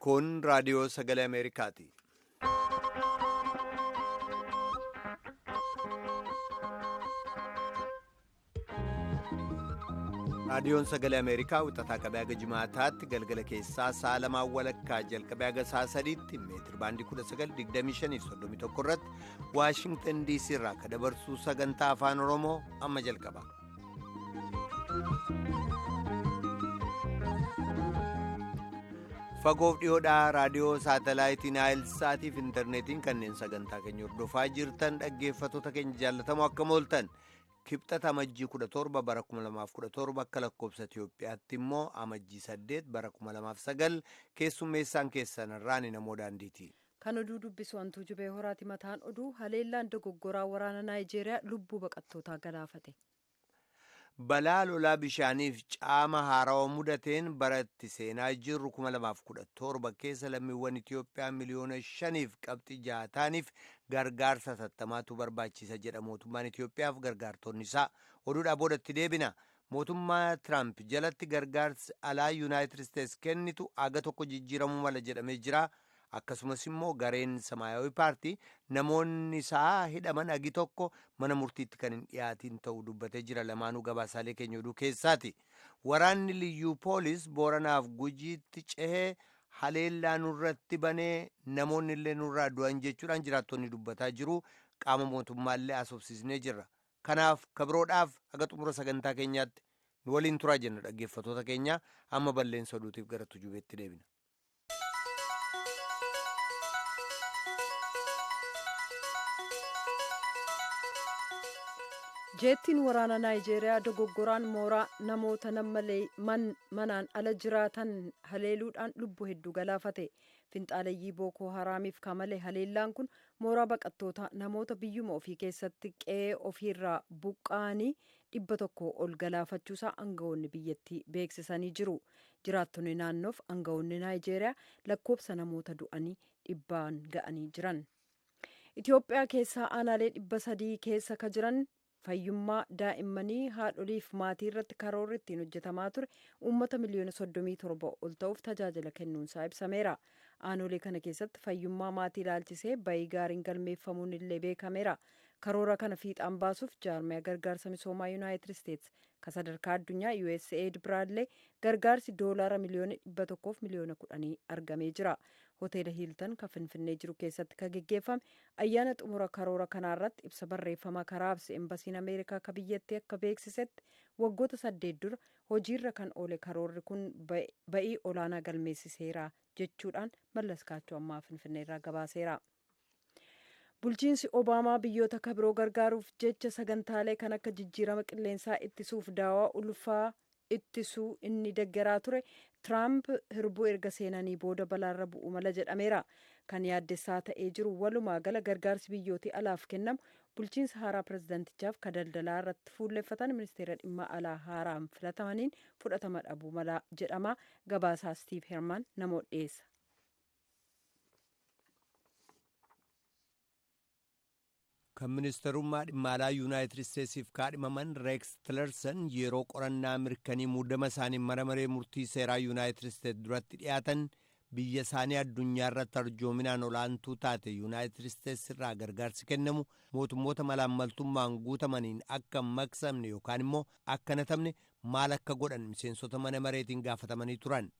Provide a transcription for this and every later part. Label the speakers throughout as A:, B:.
A: Kun raadiyoo sagalee Ameerikaati. Raadiyoon sagalee Ameerikaa wixataa qabee haga jimaataatti galgala keessaa sa'a lamaan walakkaa jalqabee haga sa'a sadiitti meetir baandii 1925 irratti Waashingtan DC irraa kan dabarsu sagantaa afaan Oromoo amma jalqaba. Fagoof dhiyoodhaa raadiyoo saatalaayitii Naayil Saatiif intarneetiin kanneen sagantaa keenya hordofaa jirtan dhaggeeffattoota keenya jaallatamoo akkam ooltan. Kibxata amajjii 17 bara 2017 akka lakkoobsa Itiyoophiyaatti immoo amajjii 8 bara 2009 keessummeessaan keessan irraan namoo daandiiti.
B: Kan oduu dubbisu Antuu Jubee Horaati. Mataan oduu haleellaan dogoggoraa waraana Naayijeeriyaa lubbuu baqattootaa galaafate.
A: Balaa lolaa bishaaniif caama haarawaa mudateen baratti seenaa jirru 2017 keessa lammiiwwan Itiyoophiyaa miliyoona 5.6 ta'aniif gargaarsa hatattamaatu barbaachisa jedha mootummaan Itiyoophiyaaf gargaartonni isaa. Oduudhaa boodatti deebina. Mootummaa Tiraamp jalatti gargaarsi alaa Yuunaayitid Isteets kennitu aga tokko jijjiiramuu mala jedhamee jira. Akkasumas immoo gareen Samaayawii paartii namoonni isaa hidhaman agi tokko mana murtiitti kan hin dhiyaatiin ta'uu dubbatee jira. Lamaanuu gabaasaalee keenya oduu keessaati. Waraanni liyyuu poolis Booranaaf Gujiitti cehee haleellaa nurratti banee namoonni illee nurraa du'an jechuudhaan jiraattonni dubbataa jiru. Qaama mootummaallee asoobsisnee jirra. Kanaaf kabiroodhaaf haga xumura sagantaa keenyaatti nu waliin turaa jenna dhaggeeffattoota keenya. Amma balleessa oduutiif gara tujubeetti deebina.
B: Jeettiin waraana Naayijeeriyaa dogoggoraan mooraa namoota nammalee manaan ala jiraatan haleeluudhaan lubbuu hedduu galaafate. Finxaaleyyii Bookoo Haraamiif kamale haleellaan kun mooraa baqattootaa namoota biyyuma ofii keessatti qe'ee ofiirraa buqqa'anii 100 ol galaafachuusaa aangawoonni biyyattii beeksisanii jiru. Jiraattonni naannoof aangawoonni Naayijeeriyaa lakkoobsa namoota du'anii dhibbaan ga'anii jiran. Itoophiyaa keessaa aanaalee 300 keessa ka jiran fayyummaa daa'immanii haadholiif maatii irratti karoorri ittiin hojjetamaa ture uummata miliyoona 37 ol ta'uuf tajaajila kennuunsaa ibsameera. Aanolee kana keessatti fayyummaa maatii ilaalchisee bayii gaariin galmeeffamuun illee beekameera. Karoora kana fiixaan baasuuf jaarmiyaa gargaarsa misoomaa Yuunaayitid Isteets kan sadarkaa addunyaa USAID biraallee gargaarsi doolaara miliyoona 100 miliyoona 10 argamee jira. Hoteela Hiiltan kan Finfinnee jiru keessatti kan geggeeffame ayyaana xumura karoora kanaarratti ibsa barreeffama karaa ibsa embasiin Ameerikaa kan biyyattii akka beeksisetti waggoota 8 dura hojiirra kan oole karoorri kun ba'ii olaanaa galmeessiseera jechuudhaan Mallas Kaachoo ammaa Finfinneerraa gabaaseera. Bulchiinsi Obaamaa biyyoota kabiroo gargaaruuf jecha sagantaalee kan akka jijjiirama qilleensaa ittisuuf daawaa ulfaa ittisuu inni deggeraa ture Tiraamp hirbuu erga seenanii booda balaarra bu'uu mala jedhameera. Kan yaaddessaa ta'ee jiru walumaa gala gargaarsi biyyootii alaaf kennamu bulchiinsa haaraa pirezidantichaaf ka daldalaa irratti fuulleffatan ministeera dhimma alaa haaraan filatamaniin fudhatama dhabuu mala jedhama. Gabaasaa Stiiv Herman namoota dhiyeessa.
A: Kan ministerummaa dhimma alaa Yuunaayitid Isteetsiif kaadhimaman Reeks Tillerson yeroo qorannaa mirkanii muudama isaanii mana maree murtii seeraa Yuunaayitid Isteets duratti dhiyaatan biyya isaanii addunyaa irratti arjoominaan olaantuu taate Yuunaayitid Isteets irraa gargaarsi kennamu mootummoota malaammaltummaan guutamaniin akka hin maqsamne yookaan immoo akka hin hatamne maal akka godhan miseensota mana mareetiin gaafatamanii turan.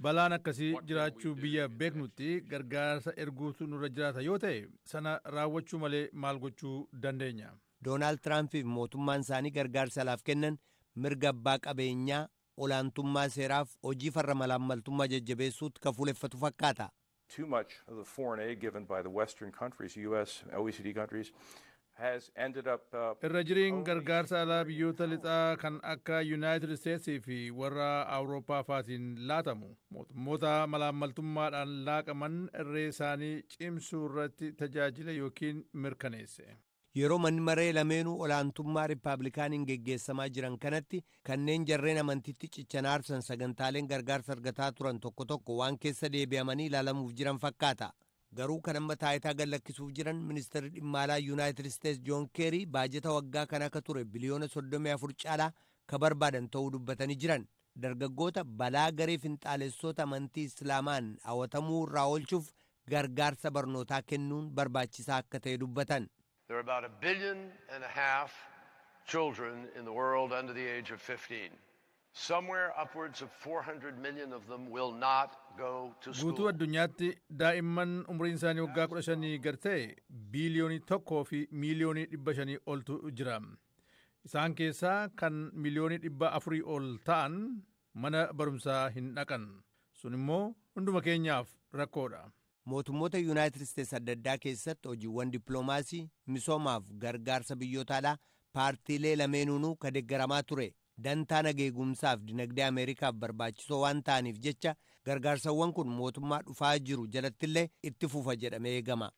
C: Balaan akkasii jiraachuu biyya beeknutti gargaarsa erguutu nurra jiraata yoo ta'e sana raawwachuu malee maal gochuu dandeenya.
A: Doonaald Tiraampiif mootummaan isaanii gargaarsa alaaf kennan mirga abbaa qabeenyaa olaantummaa seeraaf hojii farra malaammaltummaa jajjabeessuutti kan fuuleffatu fakkaata.
D: Too much of the foreign aid given by the Western countries, US, OECD countries,
C: Irra jiriin gargaarsa alaa biyyoota lixaa kan akka Yuunaayitid Isteetsii fi warra Awurooppaa faatiin laatamu mootummoota malaammaltummaadhaan laaqaman irree isaanii cimsuu irratti tajaajila yookiin mirkaneesse.
A: Yeroo manni maree lameenuu olaantummaa Riippaabilikaaniin geggeessamaa jiran kanatti kanneen jarreen amantiitti cichan aarsan sagantaaleen gargaarsa argataa turan tokko tokko waan keessa deebi'amanii ilaalamuuf jiran fakkaata. Garuu kan amma taayitaa gad lakkisuuf jiran ministeerri dhimma alaa Yuunaayitid Isteets Joon Keerii baajeta waggaa kan akka ture biliyoona 34 caalaa ka barbaadan ta'uu dubbatanii jiran. Dargaggoota balaa garee finxaalessoota amantii Islaamaan hawwatamuu irraa oolchuuf gargaarsa barnootaa kennuun barbaachisaa akka ta'e dubbatan.
E: There are about 1.5 billion children in the world under the age of 15. Somewhere upwards of 400 million of them will not go to
C: Guutuu
E: school.
C: addunyaatti daa'imman umriin isaanii waggaa 15 gad ta'e 1.5 biiliyoonii oltu jira. Isaan keessaa kan 400 miiliyoonii ol ta'an mana barumsaa hin dhaqan. Sun immoo hunduma keenyaaf rakkoodha.
A: Mootummoota Yuunaayitid Isteets adda addaa keessatti hojiiwwan dippiloomaasii, misoomaaf gargaarsa biyyoota alaa paartiilee lameenuunuu ka deeggaramaa ture. Dantaa nageegumsaaf dinagdee Ameerikaaf barbaachisoo waan ta'aniif jecha gargaarsawwan kun mootummaa dhufaa jiru jalattillee itti fufa jedhamee eegama.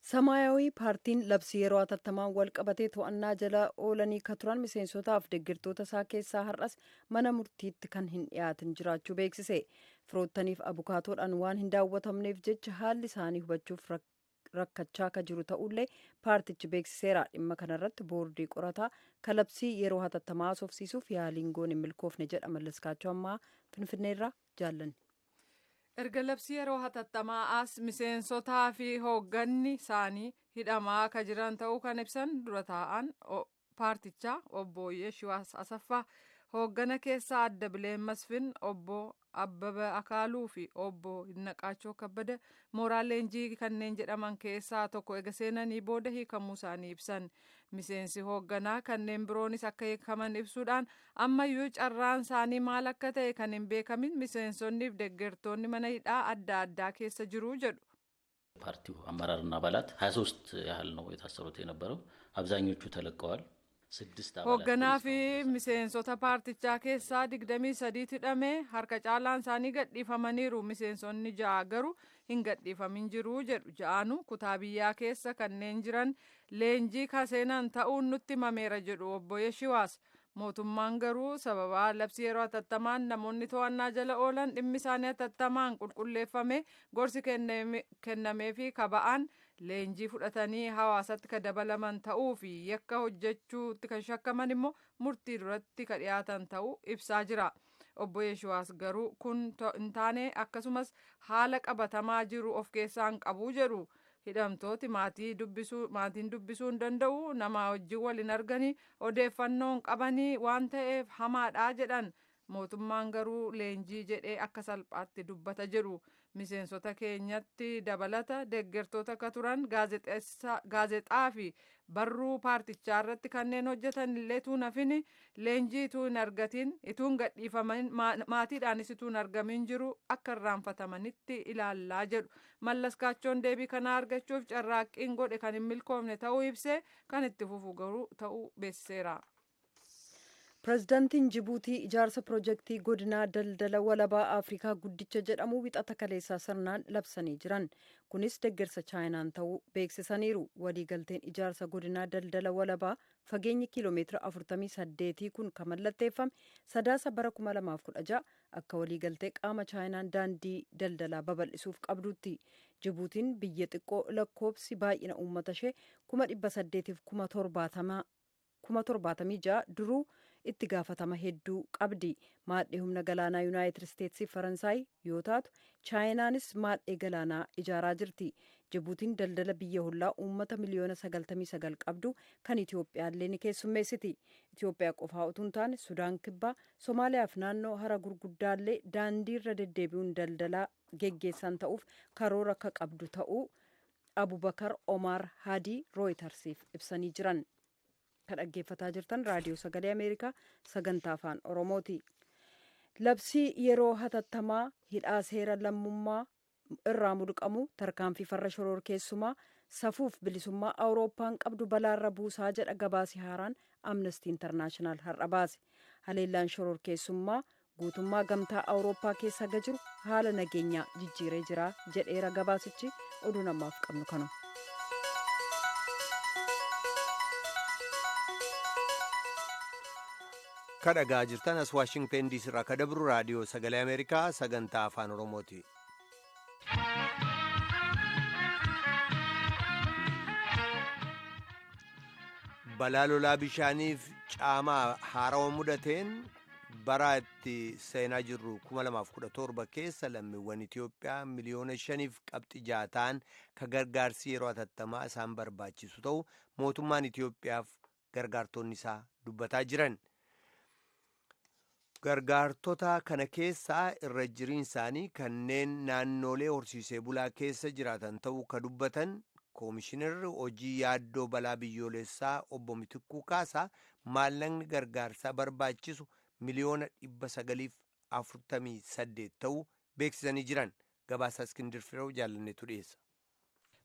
B: Samaayawii paartiin labsii yeroo hatattamaan wal qabatee to'annaa jala oolanii ka turan miseensotaaf deeggartoota isaa keessaa har'as mana murtiitti kan hin dhiyaatin jiraachuu beeksise. Firoottaniif abukaatoodhaan waan hin daawwatamneef jecha haalli isaanii hubachuuf rakkachaa ka jiru ta'ullee paartichi beeksiseera. Dhimma kanarratti boordii qorataa ka labsii yeroo hatattamaa haasofsiisuuf yaaliin goone hin milkoofne jedha Mallaskaachoo ammaa Finfinneerraa jaallanne.
F: Erga labsii yeroo hatattamaa as miseensotaa fi hoogganni isaanii hidhamaa akka jiran ta'uu kan ibsan dura taa'an paartichaa obbo Yeshuwaas Asaffaa, hooggana keessaa adda Bileen Masfin, obbo Abbaba Akaaluu fi obbo Hinnaqaachoo Kabbada mooraa leenjii kanneen jedhaman keessaa tokko ega seenanii booda hiikamuu isaanii ibsan. Miseensi hoogganaa kanneen biroonis akka hiikaman ibsuudhaan, ammayyuu carraan isaanii maal akka ta'e kan hin beekamin miseensonnii fi deeggartoonni mana hidhaa adda addaa keessa jiru jedhu.
G: ፓርቲው አመራርና አባላት 23 ያህል ነው የታሰሩት የነበረው። አብዛኞቹ ተለቀዋል። ስድስት አባላት
F: Hoogganaa fi miseensota paartichaa keessaa 23 hidhame, harka caalaan isaanii gadhiifamaniiru. Miseensonni ja'a garuu hin gadhiifamin jiru jedhu. Ja'aanu kutaa biyyaa keessa kanneen jiran leenjii kaseenan ta'uun nutti himameera jedhu obbo Yeshiwaas. Mootummaan garuu sababa labsii yeroo hatattamaan namoonni to'annaa jala oolan dhimmi isaanii hatattamaan qulqulleeffame, gorsi kennameefi kaba'an, leenjii fudhatanii hawaasatti ka dabalaman ta'uu fi yakka hojjechuutti kan shakkaman immoo murtii duratti ka dhiyaatan ta'uu ibsaa jira. Obbo Yeshuwaas garuu kun hin taane, akkasumas haala qabatamaa jiru of keessaa hin qabu jedhu. Hidhamtooti maatii dubbisuu maatiin dubbisuu hin danda'u, nama wajjin wal hin arganii, odeeffannoo hin qabanii waan ta'eef hamaadha jedhan. Mootummaan garuu leenjii jedhee akka salphaatti dubbata jedhu. Miseensota keenyatti dabalata deeggartoota akka turan, gaazexaa fi barruu paartichaa irratti kanneen hojjetan illee tuun hafin, leenjii ituu hin argatin, ituu hin gadhiifamin, maatiidhaanis ituu hin argamin jiru, akka irraanfatamanitti ilaallaa jedhu. Mallaskaachoon deebii kanaa argachuuf carraaqqiin godhe kan hin milkoofne ta'uu ibsee, kan itti fufu garuu ta'uu beeksiseera.
B: Pireezidaantiin Jibuutii ijaarsa pirojektii godinaa daldala walabaa Afrikaa guddicha jedhamu wixata kaleessaa sirnaan labsanii jiran. Kunis deeggarsa Chaayinaan ta'uu beeksisaniiru. Waliigalteen ijaarsa godinaa daldala walabaa fageenyi kiiloomeetira 48 kun kan mallatteeffame Sadaasa bara 2016 akka waliigaltee qaama Chaayinaan daandii daldalaa babal'isuuf qabdutti. Jibuutiin biyya xiqqoo lakkoobsi baay'ina uummata ishee 870,076 duruu itti gaafatama hedduu qabdi. Maadhee humna galaanaa Yuunaayitid Isteetsii, Faransaay yoo taatu, Chaayinaanis maadhee galaanaa ijaaraa jirti. Jibuutiin daldala biyya hollaa uummata 99 miiliyoona qabdu kan Itiyoophiyaallee ni keessummeessiti. Itiyoophiyaa qofaa utuu hin taane Sudaan Kibbaa, Somaaliyaa fi naannoo hara gurguddaallee daandiirra deddeebi'uun daldalaa geggeessan ta'uuf karoora akka qabdu ta'uu Abubakar Omar Hadii Rooytarsiif ibsanii jiran. Kan dhaggeeffataa jirtan Raadiyoo Sagalee Ameerikaa sagantaa Afaan Oromooti. Labsii yeroo hatattamaa, hidhaa seera lammummaa irraa mulqamu, tarkaanfii farra shororkeessumaa safuuf bilisummaa Awurooppaan qabdu balaarra buusaa jedha gabaasi haaraan Amnesty International har'a baase. Haleellaan shororkeessummaa guutummaa gamtaa Awurooppaa keessa jiru haala nageenyaa jijjiiree jira jedheera gabaasichi. Oduu namaaf qabnu kanuma.
A: Kan dhagaa jirtan as Waashingtan DC irraa ka dabru Raadiyoo Sagalee Ameerikaa sagantaa Afaan Oromooti. Balaa lolaa bishaaniif caamaa haarawa mudateen Bara itti seenaa jirru 2017 keessa lammiiwwan Itiyoophiyaa miliyoona 5.6 ta'an ka gargaarsi yeroo hatattamaa isaan barbaachisu ta'u mootummaan Itiyoophiyaaf gargaartonni isaa dubbataa jiran. Gargaartota kana keessaa irra jiriin isaanii kanneen naannolee horsiisee bulaa keessa jiraatan ta'uu ka dubbatan koomishinarri hojii yaaddoo balaa biyyoolessaa obbo Mitikkuu Kaasaa, maallaqni gargaarsaa barbaachisu 948,000 ta'uu beeksisanii jiran. Gabaasaa Iskindir Fireew Jaallanneetu dhiyeessa.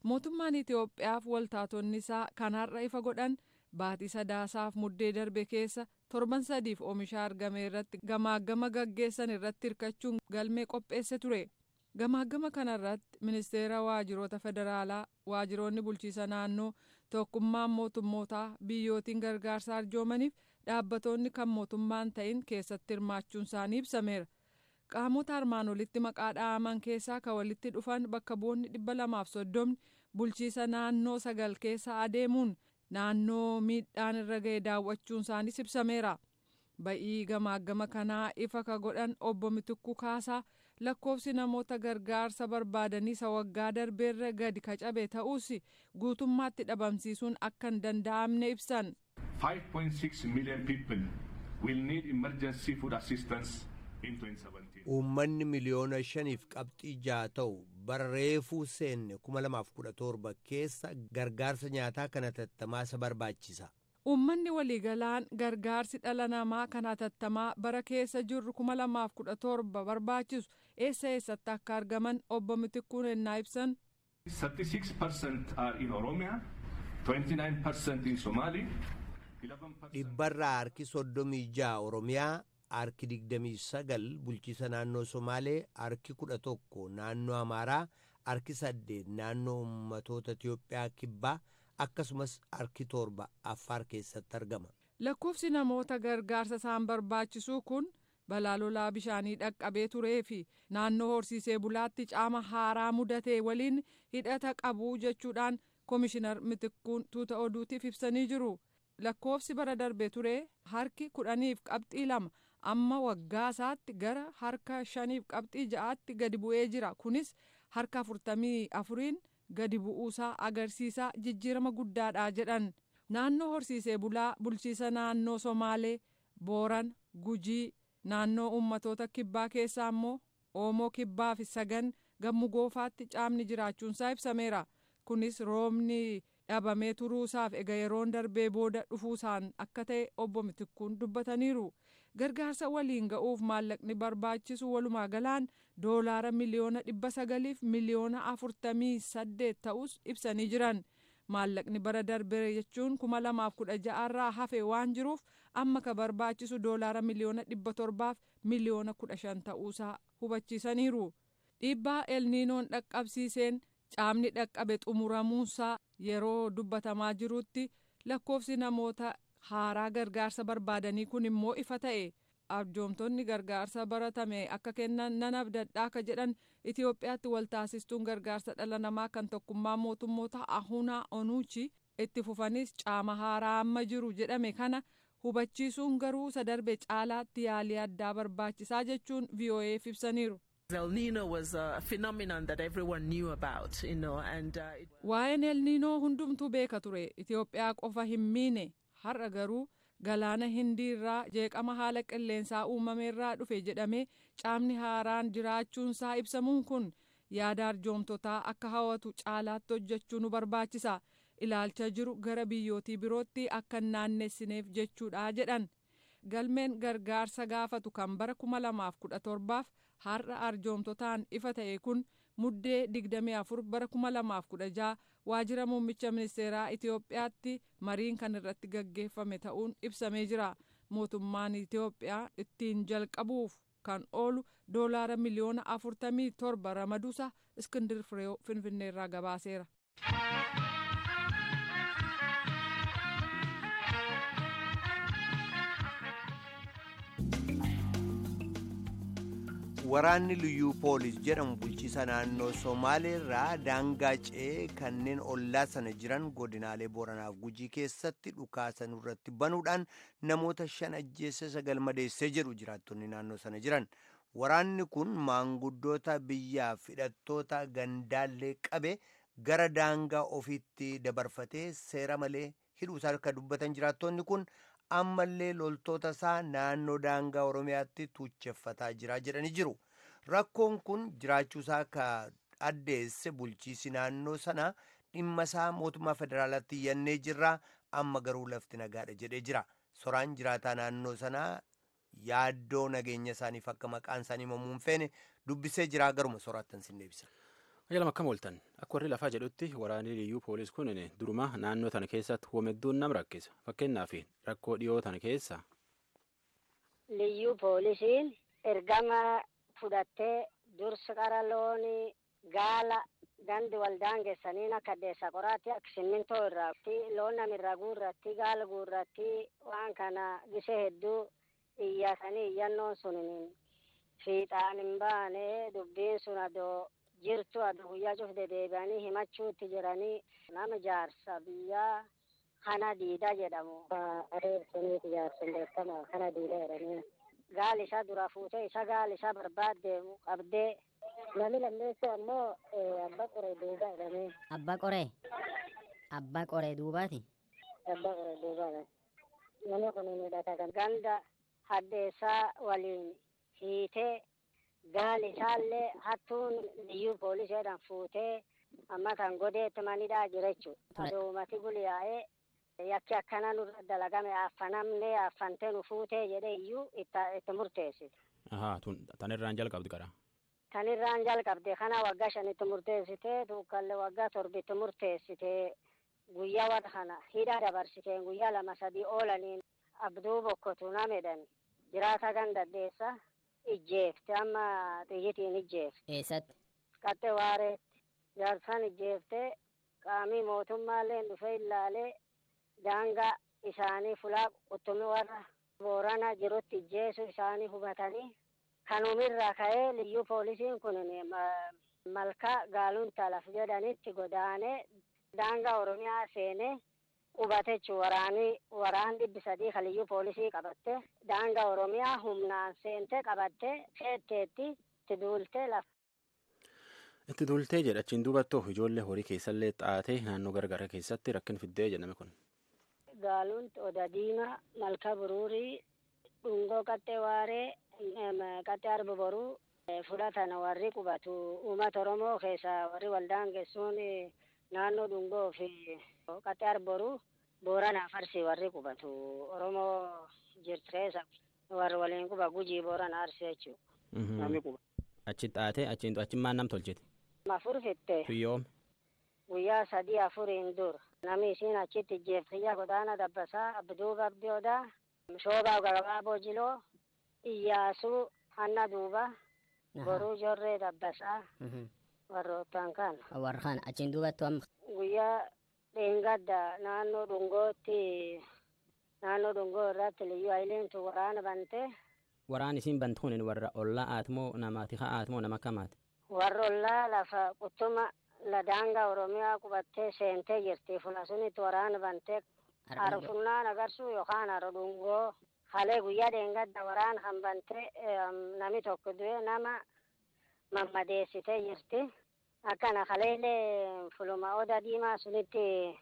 F: Mootummaan Itoophiyaaf waltaatonni isaa kan har'a ifa godhan baatii Sadaasaaf Muddee darbe keessa torban 3f oomisha argame irratti gamaagama gaggeessan irratti hirkachuun galmee qopheesse ture. Gamaagama kanarratti ministeera waajjiroota federaalaa, waajjiroonni bulchiisa naannoo, tokkummaan mootummootaa, biyyootiin gargaarsa arjoomaniif dhaabbatoonni kan mootummaan ta'in keessatti hirmaachuun isaanii ibsameera. Qaamota armaan olitti maqaa dha'aman keessaa kan walitti dhufan bakka bu'oonni 230 bulchiisa naannoo sagal keessa adeemuun naannoo miidhaan irra ga'e daawwachuun isaaniis ibsameera. Ba'ii gamaagama kanaa ifa ka godhan obbo Mitikkuu Kaasaa, lakkoofsi namoota gargaarsa barbaadanii isa waggaa darbeerra gadi ka cabe ta'us guutummaatti dhabamsiisuun akka hin danda'amne ibsan.
H: 5.6 million people will need emergency food assistance in 2017.
A: Uummanni miliyoona 5.6 ta'u bara reefuu seenne 2017 keessa gargaarsa nyaataa kana hatattamaa isa barbaachisa.
F: Uummanni waliigalaan gargaarsi dhala namaa kan hatattamaa bara keessa jirru 2017 barbaachisu eessa eessatti akka argaman obbo Mitikkuun ennaa ibsan.
H: 36% are in Oromia, 29% in Somali, 11%
A: Dhibbarraa harki 36 Oromiyaa, harki 29 bulchiisa naannoo Somaalee, harki 11 naannoo Amaaraa, harki 8 naannoo Uummatoota Itiyoophiyaa Kibbaa, akkasumas harki 7 Affaar keessatti argama.
F: Lakkoofsi namoota gargaarsa isaan barbaachisuu kun balaa lolaa bishaanii dhaqqabee turee fi naannoo horsiisee bulaatti caama haaraa mudatee waliin hidhata qabu jechuudhaan Komishinar Mitikkuun tuuta oduutiif ibsanii jiru. Lakkoofsi bara darbe ture harki 10.2 amma waggaa isaatti gara harka 5.6tti gadi bu'ee jira. Kunis harka 44n gadi bu'uusaa agarsiisaa, jijjiirama guddaadha jedhan. Naannoo horsiisee bulaa bulchiisa naannoo Somaalee, Booran, Gujii, naannoo Uummatoota Kibbaa keessaa immoo Oomoo Kibbaa fi Sagan Gammu Goofaatti caamni jiraachuunsaa ibsameera. Kunis roobni dhabamee turuusaaf ega yeroon darbee booda dhufuusaan akka ta'e obbo Mitikkuun dubbataniiru. Gargaarsa waliin ga'uuf maallaqni barbaachisu walumaa galaan doolaara 949,000,048 ta'us ibsanii jiran. Maallaqni bara darbee jechuun 2016 irraa hafe waan jiruuf amma ka barbaachisu doolaara 715,000,015 ta'uusaa hubachiisaniiru. Dhiibbaa Elniinoon dhaqqabsiiseen caamni dhaqqabe xumuramuunsaa yeroo dubbatamaa jirutti lakkoofsi namoota haaraa gargaarsa barbaadanii kun immoo ifa ta'e. Arjoomtonni gargaarsa baratame akka kennan nan abdadhaa ka jedhan Itiyoophiyaatti waltaasistuun gargaarsa dhala namaa kan tokkummaa mootummoota Ahunaa Onuuchi, itti fufanis caama haaraa amma jiru jedhame kana hubachiisuun garuu isa darbe caalaatti yaalii addaa barbaachisaa jechuun VOAf ibsaniiru.
I: El Nino was a phenomenon that everyone knew about, and
F: Waa'een Elniinoo hundumtuu beeka ture. Itiyoophiyaa qofa hin miine. Har'a garuu galaana Hindii irraa jeeqama haala qilleensaa uumame irraa dhufe jedhamee caamni haaraan jiraachuunsaa ibsamuun kun yaada arjoomtotaa akka hawwatu caalaatti hojjechuu nu barbaachisa. Ilaalcha jiru gara biyyootii birootti akka hin naannessineef jechuudha jedhan. Galmeen gargaarsa gaafatu kan bara 2017f har'a arjoomtotaan ifa ta'e kun Muddee 24 bara 2016 waajjira muummicha ministeeraa Itiyoophiyaatti mariin kan irratti gaggeeffame ta'uun ibsamee jira. Mootummaan Itiyoophiyaa ittiin jalqabuuf kan oolu doolaara 47 miliyoona ramaduusa Iskindir Fireew Finfinneerraa gabaaseera.
A: Waraanni liyyuu poolis jedhamu bulchiisa naannoo Somaaleerraa daangaa ce'ee kanneen ollaa sana jiran godinaalee Booranaaf Gujii keessatti dhukaasan irratti banuudhaan namoota 5 ajjeese 9 madeessee jedhu jiraattonni naannoo sana jiran. Waraanni kun maanguddoota biyyaaf hidhattoota gandaallee qabe gara daangaa ofiitti dabarfatee seera malee hidhuusaa akka dubbatan jiraattonni kun ammallee loltoota isaa naannoo daangaa Oromiyaatti tuucheffataa jira jedhanii jiru. Rakkoon kun jiraachuusaa akka addeesse bulchiisi naannoo sanaa dhimma isaa mootummaa federaalaatti iyyannee jirra, amma garuu lafti nagaadha jedhee jira. Soraan jiraataa naannoo sanaa yaaddoo nageenya isaaniif akka maqaan isaanii himamuu hin feene dubbisee jira. Garuma soraattan sin deebisa.
J: Ajajama akkam ooltan akka warri lafaa jedhutti waraanni liyyuu poolis kun duruma naannoo tana keessatti hoomedduun nama rakkisa. Fakkeenyaaf rakkoo dhiyoo tana keessa.
K: Liyyuu poolisiin ergama fudhattee dursa qara loonii gaala gandi waldaan geessaniin akka addeessa qoraatti akka simmintoo irratti loon namirra guurratti gaala guurratti waan kana gisee hedduu iyyatanii iyyannoon sun fiixaan hin baane dubbiin sun adoo jirtu adoo guyyaa cufte deebi'anii himachuutti jiranii nama jaarsa biyyaa kana diida jedhamu. Adeemsaniiti jaarsa beekamaa kana diida jedhanii. Gaal isaa dura fuutee isa gaal isaa barbaadde qabdee. Namni lammeessoo ammoo abbaa qoree duubaa jedhamee.
L: Abbaa qoree? Abbaa qoree duubaati?
K: Abbaa qoree duubaadha. Namni kun hidhata kan ganda haddeessaa waliin hiitee gaal isaallee hattuun liyyuu pooliseedhaan fuutee amma kan godeetti manidhaa jira jechuudha. Adoomati guliyaa'ee yakki akkana nurra dalagame affanamnee affantee nu fuutee jedhee iyyuu itti murteessite.
J: Ahaa, tan irraan jalqabdi qara.
K: Tan irraan jalqabde kana waggaa 5 murteessitee tuukkallee waggaa 7 murteessitee guyyaa warra kana hidhaa dabarsiteen guyyaa 2 3 oolaniin abduu bokkotu namedhan jiraata gandaddeessa ijjeefte amma xiyyitiin ijjeefte.
L: Eessatti?
K: Qaxxee waareetti jaarsan ijjeefte qaamii mootummaallee dhufee ilaalee daangaa isaanii fulaa quttumii warra Boorana jirutti ijjeessu isaanii hubatanii kanumirraa ka'ee liyyuu poolisiin kun malkaa gaalunta laf jedhanitti godaanee daangaa Oromiyaa seenee qubate jechuun waraan 300 kan liyyuu poolisii qabatte daangaa Oromiyaa humnaan seentee qabatte feetteetti itti duultee lafa.
J: Itti duultee jedha achiin duubattoo ijoollee horii keessallee xaatee naannoo gargaraa keessatti rakkin fiddee jedhame kun.
K: Gaalunti oda diimaa malka buruurii dhungoo qaxxee waaree qaxxee arba boruu fudhatan warri qubatu uummata Oromoo keessa warri waldaan geessuun naannoo dhungoo fi qaxxee arba boruu Booranaa Arsii warri qubatu Oromoo jirtu keessa warri waliin quba Gujii Booranaa Arsii jechuudha.
J: Achi xaatee achiin achi maal nam tolchite?
K: 4 fitte.
J: Tuyyoom.
K: Guyyaa 3 4 dura namni isiin achitti ijjeeftiyya godaana dabbasaa Abduu Abdii Odaa Shoobaa Gabaaboo Jiloo Iyyaasuu Hanna Duuba Boruu Jorree Dabbasaa warroottan kana.
L: Warra kana achiin duubattu amma.
K: Guyyaa dheengadda naannoo dhungootti naannoo dhungoo irratti liyyuu hayiliintu waraana bante.
J: Waraan isiin bantu kun warra ollaa aatmoo namaati ka'aatmoo nama akkamaati?
K: Warra ollaa lafa quttuma la daangaa Oromiyaa qubattee seentee jirti. Fula sunitti waraana bantee harfunnaan agarsuu yookaan haro dhungoo halee guyyaa dheengadda waraana kan bantee nami tokko du'e nama mammadeessitee jirti. Akkana haleelee fuluma oda diimaa sunitti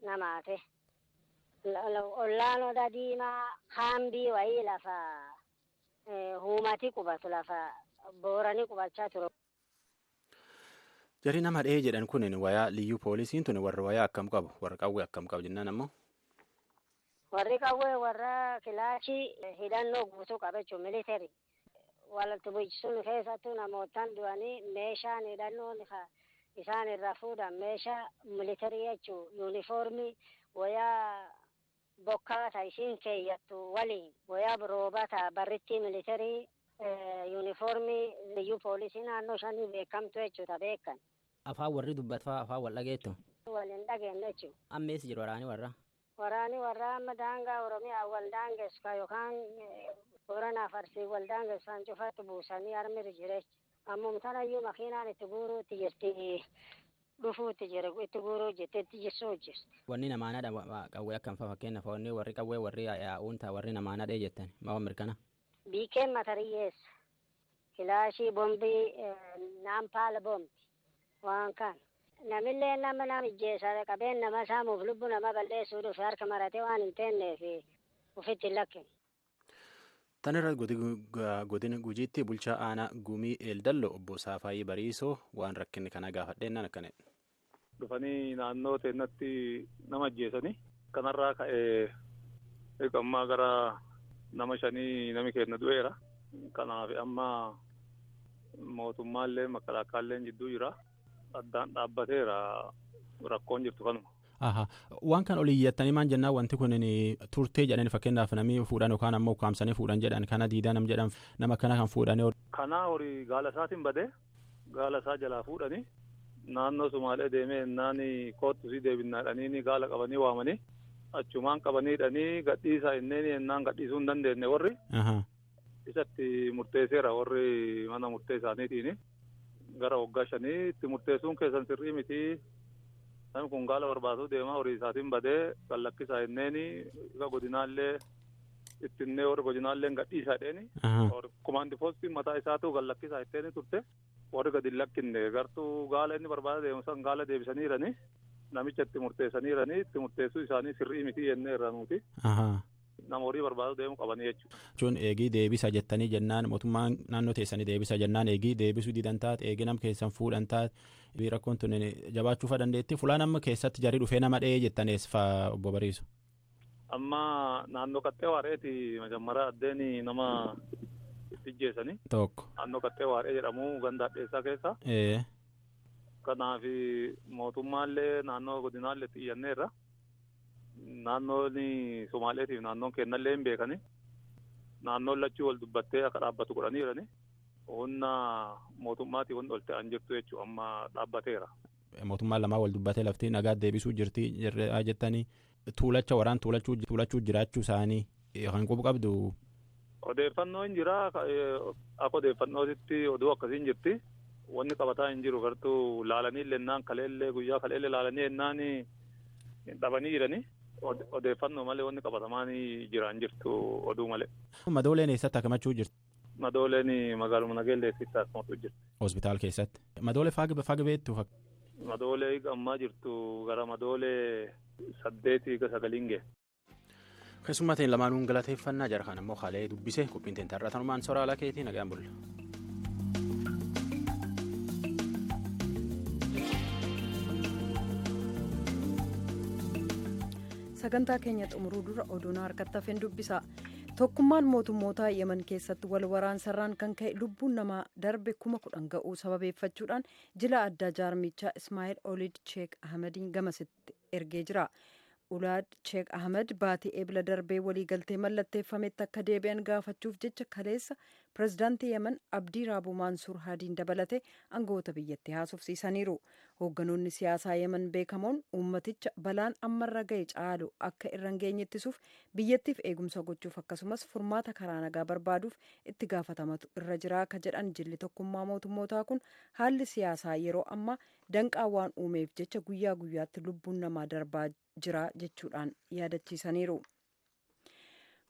K: namaate. Ollaan oda diimaa haambii wayii lafa huumati qubatu lafa booranii qubachaa ture.
J: Jarri nama dhahee jedhan kun wayaa liyyuu poolisiin tun warra wayaa akkam qabu warra qawwee akkam qabu jennaan ammoo.
K: Warri qawwee warra kilaashii hidhannoo guutuu qaba jechuun militeeri. Walitti bulchisuun keessattuu namootaan du'anii meeshaan hidhannoon isaan irraa fuudhan meeshaa militeerii jechuun yuunifoormii wayaa bokkaa ta isiin keeyyattu waliin wayaa roobaa ta barrittii militeerii yuunifoormii liyyuu poolisii naannoo 5 beekamtu jechuudha beekan.
J: Afaan warri dubbatfaa afaan wal dhageettu.
K: Waliin dhageenye jechuudha.
J: Amma eessa jiru waraani warra?
K: Waraani warra amma daangaa Oromiyaa wal daangessu yookaan Booranaaf Arsii waldaan geessan cufatti buusanii harmi jira. Ammumtanayyuu makiinaan itti guuruutti jirti. Dhufuutti jira itti guuruu jirti itti jissuu jirti.
J: Wanni namaanadha qawwee akkam fa'a fakkeenyaaf wanni warri qawwee warri yaa'uun ta'a warri namaanadha jettan maa mirkana.
K: Biikeen matariyyeessa. Kilaashii bombii naampaala bombi waan kana. Namillee nama nama ijjeessa qabeen nama saamuuf lubbu nama balleessuu dhufe harka maratee waan hin teenneef ofitti hin lakkinu.
J: Tan irra godina Gujiitti bulchaa aanaa Gumii Eeldallo obbo Saafaayii Bariisoo waan rakkinni kana gaafadheennaan akkana.
M: Dhufanii naannoo teennatti nama ajjeesanii kanarraa ka'ee ammaa gara nama 5 nami keenya du'eera. Kanaaf amma mootummaallee makalaakaallee jidduu jira. Addaan dhaabbateera rakkoon jirtu kanuma.
J: Waan kan olii iyyattanii maan jennaan wanti kun turtee jedhani fakkeenyaaf namni fuudhan yookaan ammoo ukkaamsanii fuudhan jedhan kana diidaa nam jedhan nama akkana kan fuudhanii.
M: Kanaa horii gaala isaatiin badee gaala isaa jalaa fuudhanii naannoo Sumaalee deemee innaan koottu sii deebinnaadhanii gaala qabanii waamanii achumaan qabaniidhanii gadhiisaa inneen innaan gadhiisuu hin dandeenye warri. Isatti murteesseera warri mana murtee isaaniitiin gara waggaa 5 itti murteessuun keessan sirrii miti. Namni kun gaala barbaaduu deemaa horii isaatiin badee kan lakkisaa inneen godinaallee ittinnee warri godinaallee gadhiisaa dheeni. Kumaandi poostiin mataa isaatu kan lakkisaa itteeni turte warri gadi hin lakkinne gartuu gaala inni barbaada deemu san gaala deebisaniirani namicha itti murteessaniirani itti murteessuu isaanii sirrii miti jennee irraa nuti. Nama horii barbaadu deemu qabanii jechuudha.
J: Jechuun eegii deebisa jettanii jennaan mootummaan naannoo teessanii deebisa jennaan eegii deebisuu didan taate eegii nama keessan fuudhan taate rakkoon tun jabaachuu fa dandeetti fulaan amma keessatti jarri dhufee nama dha'ee jettanees fa obbo Bariisu.
M: Amma naannoo qaxxee waareeti majammara addeen nama itti ijjeessanii.
J: Tokko.
M: Naannoo qaxxee waaree jedhamu ganda addeessaa keessa. Kanaaf mootummaallee naannoo godinaallee itti iyyanneerra. Naannoon Somaaleetiif naannoon kennallee hin beekani. Naannoon lachuu wal dubbattee akka dhaabbatu godhaniirani. Humna mootummaatii wanti ol ta'an jirtu jechuudha amma dhaabbateera.
J: Mootummaan lamaa wal dubbatee lafti nagaa deebisuu jirti jettanii tuulacha waraan tuulachuu jiraachuu isaanii kan qubu qabdu.
M: Odeeffannoo hin jira. Akka odeeffannootitti oduu akkasiin jirti. Wanni qabataa hin jiru gartuu laalanii lennaan kaleellee guyyaa kaleellee laalanii ennaan dhabanii jirani. Odeeffannoo malee wanni qabatamaan jiraan jirtu oduu malee.
J: Madooleen eessatti akkamachuu jirti?
M: Madooleen magaaluma Nageelleetti akkamatu jirti.
J: Hospitaal keessatti. Madoolee faaga beektu?
M: Madoolee ammaa jirtu gara madoolee 8 ga 9 ga'e.
J: Keessummaa ta'in lamaanuun galateeffannaa jara kan ammoo haalee dubbise qophiin ta'in tarraa tanumaan soraa alaa keetii nagaan bulla.
B: Sagantaa keenya xumuruu dura oduun harkatti hafeen dubbisa. Tokkummaan mootummoota Yemen keessatti wal waraansarraan kan ka'e lubbuun namaa darbe 10,000 ga'uu sababeeffachuudhaan jila addaa jaarmichaa Ismaa'eel Olid Sheek Ahmediin gamasitti ergee jira. Ulaad Sheek Ahmed baatii eebla darbee waliigaltee mallatteeffametti akka deebi'an gaafachuuf jecha kaleessa pirezidaantii Yemen Abdii Raabuu Maansuur Haadiin dabalate aangawoota biyyattii haasofsiisaniiru. Hoogganoonni siyaasaa Yemen beekamoon uummaticha balaan ammarra ga'e caalu akka irra hin geenye ittisuuf biyyattiif eegumsa gochuuf akkasumas furmaata karaa nagaa barbaaduuf itti gaafatamatu irra jira akka jedhan jilli tokkummaa mootummootaa kun haalli siyaasaa yeroo ammaa danqaa waan uumeef jecha guyyaa guyyaatti lubbuun namaa darbaa jira jechuudhaan yaadachiisaniiru.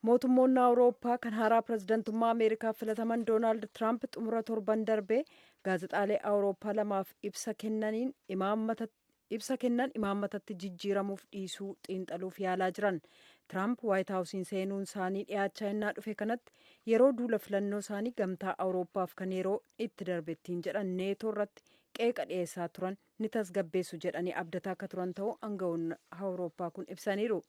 B: Mootummoonni Awurooppaa kan haaraa pirezidantummaa Ameerikaa filataman Doonaald Tiraamp xumura torban darbee gaazexaalee Awurooppaa lamaaf ibsa kennan imaammatatti jijjiiramuuf dhiisuu xiinxaluuf yaalaa jiran. Tiraamp Waayit Haawusiin seenuun isaanii dhiyaachaa innaa dhufe kanatti yeroo duula filannoo isaanii gamtaa Awurooppaaf kan yeroo itti darbettiin jedhan neetoo irratti qeeqa dhiyeessaa turan ni tasgabbeessu jedhanii abdataa akka turan ta'uu aangawoonni Awurooppaa kun ibsaniiru.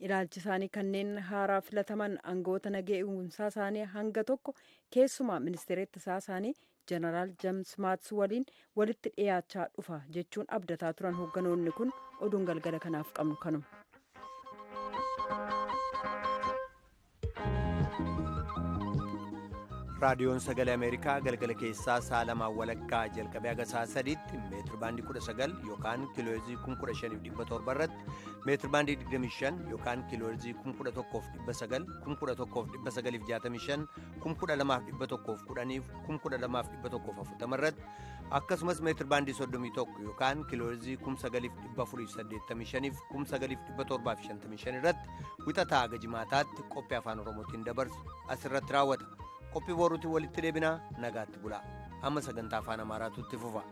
B: Ilaalchi isaanii kanneen haaraa filataman aangawoota nageenya isaanii hanga tokko keessumaa ministeera ittisaa isaanii Jeneraal James Maats waliin walitti dhiyaachaa dhufa jechuun abdataa turan hoogganoonni kun oduun galgala kanaaf qabnu kanuma.
A: Raadiyoon Sagalee Ameerikaa galgala keessaa sa'a lamaan walakkaa jalqabee haga sa'a sadiitti meetir baandii 19 yookaan kiilooherzii 15,700 irratti, meetir baandii 25 yookaan kiilooherzii 11,900, 11,965, 12,110, 12,140 irratti, akkasumas meetir baandii 31 yookaan kiilooherzii 9,485 9,755 irratti wixataa haga jimaataatti qophii afaan Oromootiin dabarsu asirratti raawwata. Qophii boruutiin walitti deebinaa, nagaatti bulaa. Amma sagantaa afaan Amaaraatu itti fufa.